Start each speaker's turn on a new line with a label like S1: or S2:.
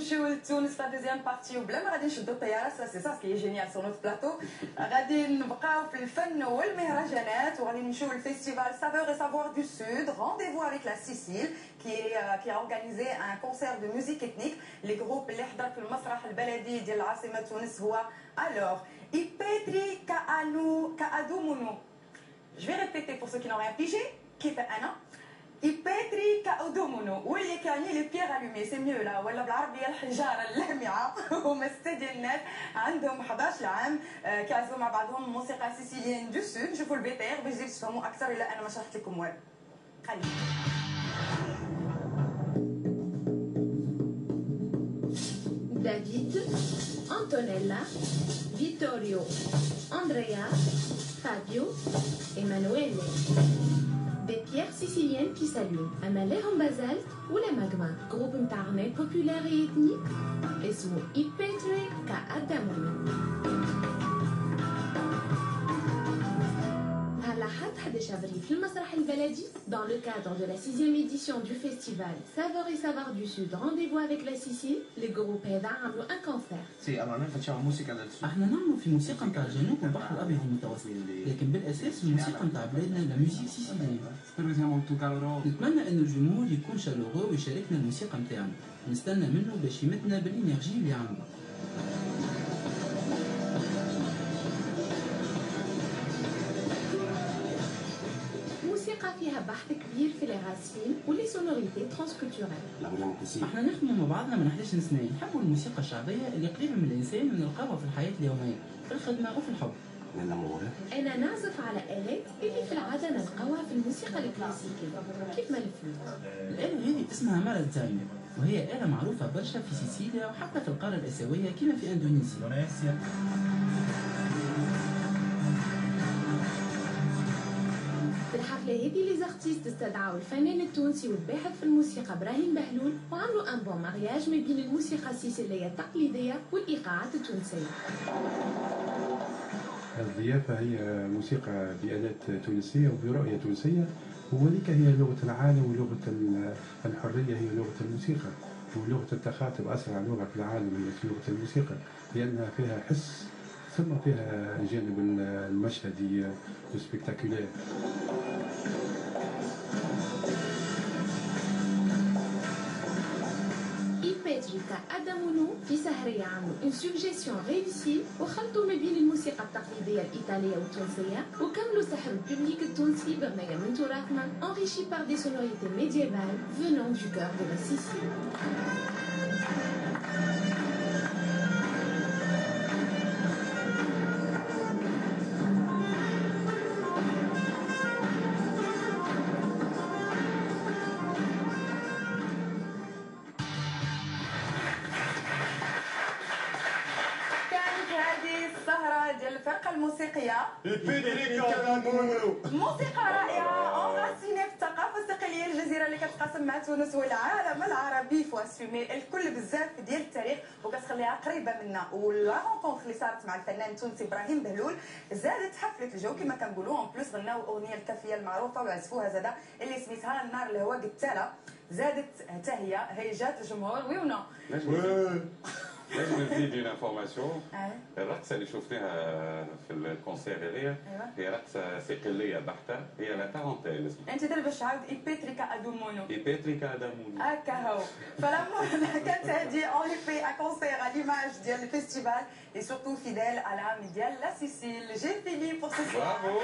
S1: نمشيو لتونس في deuxième partie وبلا ما غادي نشدو الطياره، ça c'est ça ce qui est génial sur notre plateau. غادي نبقاو في الفن والمهرجانات وغادي نمشيو لل festival Saveurs et Savoirs du Sud, rendez-vous avec la Sicile, qui a organisé un concert de musique ethnique. Les groupes اللي حضر في المسرح البلدي ديال العاصمة تونس هو alors I Petri Ka'adumunu. Je vais répéter pour ceux qui n'ont rien pigé. كيف انا I Petri Ka'adumunu واللي كان les pierres allumées, c'est mieux là, ولا بالعربية الحجارة اللامعه. هما ستة ديال الناس عندهم 11 عام، كيعزفوا مع بعضهم موسيقى sicilienne du sud. نشوفوا ال VTR باش تزيدوا تفهموا اكثر الا انا ما شرحت لكم والو. خلي
S2: David, Antonella, Vittorio, Andrea, Fabio, Emanuele. Des pierres siciliennes qui s'allument. أما en basalte ولا magma. Groupe متاع غناء populaire et ethnique اسمه I Petri Ka'adamunu. نهار الأحد 11 أفريل في المسرح البلدي dans le cadre de la 6e édition du festival Saveurs et Savoirs du Sud, rendez-vous avec la Sicile, le groupe هذا عملوا un concert.
S3: Sì, allora noi facciamo musica del sud.
S4: احنا نعملوا في موسيقى نتاع الجنوب والبحر الابيض المتوسط، لكن بالاساس الموسيقى نتاع بلادنا la musique sicilienne.
S5: Spero sia molto caloroso.
S4: نتمنى انه الجمهور يكون chaleureux ويشاركنا الموسيقى نتاعنا، نستنى منه باش يمدنا بال énergie اللي عنده.
S2: موسيقى فيها بحث كبير في les racines و les sonorités transculturelles.
S3: Lavoriamo così.
S4: احنا نخدموا مع بعضنا من 11 سنة، نحبوا الموسيقى الشعبية اللي قريبه من الانسان ونلقاوها في الحياة اليومية، في الخدمة وفي الحب.
S3: Nell'amore.
S2: انا نعزف على آلات اللي في العادة نلقاوها في الموسيقى الكلاسيكية كيف ما الفلوت.
S4: الآلة هذه اسمها marranzano، وهي آلة معروفة برشا في سيسيليا وحتى في القارة الآسيوية كما في أندونيسيا.
S5: Indonesia.
S2: في الحفلة هذه les artistes استدعوا الفنان التونسي والباحث في الموسيقى ابراهيم بهلول وعملوا un bon mariage ما بين الموسيقى السيسيلية التقليدية والايقاعات التونسية.
S6: الضيافة هي موسيقى بآلات تونسية وبرؤية تونسية، وذيك هي لغة العالم ولغة الحرية، هي لغة الموسيقى ولغة التخاطب. أسرع لغة في العالم هي لغة الموسيقى، لأنها فيها حس ثم فيها الجانب المشهدي ال spectaculaire.
S2: I Petri Ka'adamunu في سهرية عملوا une suggestion réussie وخلطوا ما بين الموسيقى التقليدية الإيطالية والتونسية وكملوا سحر ال public التونسي بأغنية من تراثنا enrichie par des sonorités médiévales venant du cœur de la Sicile.
S1: كانت هذه السهرة ديال الفرقة الموسيقية
S7: I Petri Ka'adamunu.
S1: موسيقى رائعة enracinée في الثقافة الصقلية، الجزيرة اللي كتقاسم مع تونس والعالم العربي faut assumer الكل بزاف ديال التاريخ وكتخليها قريبة منا. و la rencontre اللي صارت مع الفنان التونسي ابراهيم بهلول زادت حفلة الجو كما كنقولوا. en plus غناو الاغنية الكافية المعروفة وعزفوها زاده اللي سميتها النار الهواء قتالة، زادت حتى هي هيجات الجمهور. oui ou non؟
S8: لازم نزيد une information. الرقصة اللي شفناها في ال concert هذيا هي رقصه صقليه بحته، هي la tarentelle اسمها.
S1: انت تلبس عاود I Petri Ka'adumunu.
S8: I Petri Ka'adamunu.
S1: هكا هو. فلما كانت هذه en effet un concert à l'image ديال ال festival et surtout fidèle à l'âme ديال la Sicile. J'ai fini pour ce soir.
S8: Bravo.